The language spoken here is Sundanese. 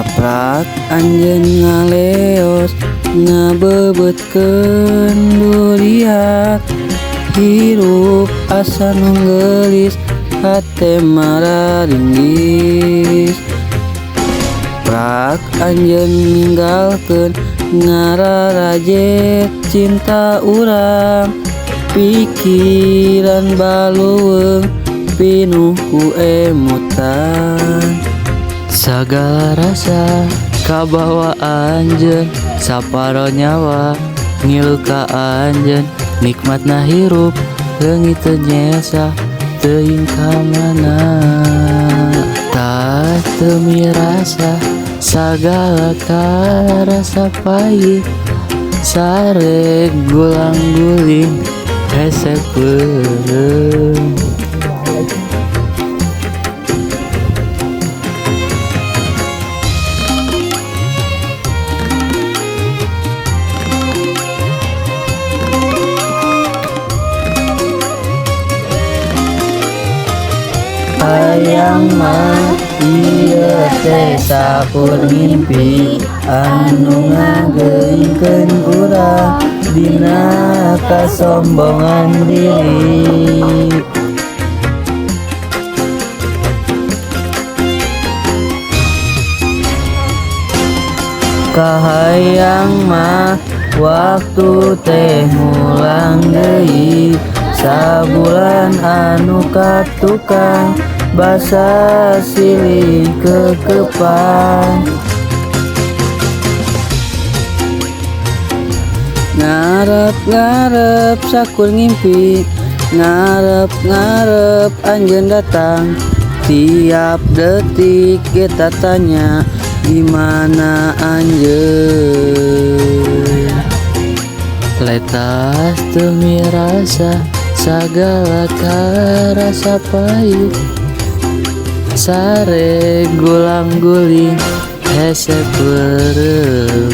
Saprak anjeun ngaleos ngabebeutkeun duriat. Hirup asa nu geulis, hate mararinggis. Prak anjeun ninggalkeun, ngararajet cinta urang. Pikiran baleuweung pinuh ku emutan. Sagala rasa kabawa anjeun, saparo nyawa ngilu ka anjeun. Nikmatna hirup leungit teu nyesa, teuing ka mana. Tah teu mirasa sagala karasa pahit. Sare gulang guling hese peureum. Hayang mah ieu teh sakur mimpi anu ngageuingkeun urang dina kasombongan diri. Kahayang mah waktu teh mulang deui, sabulan anu katukang basa silih kekepan. Ngarep-ngarep sakur ngimpi, ngarep-ngarep anjeun datang. Tiap detik kita tanya di mana anjeun. Letas teu mirasa sagala karasa pahit. Sare gulang guling hese peureum.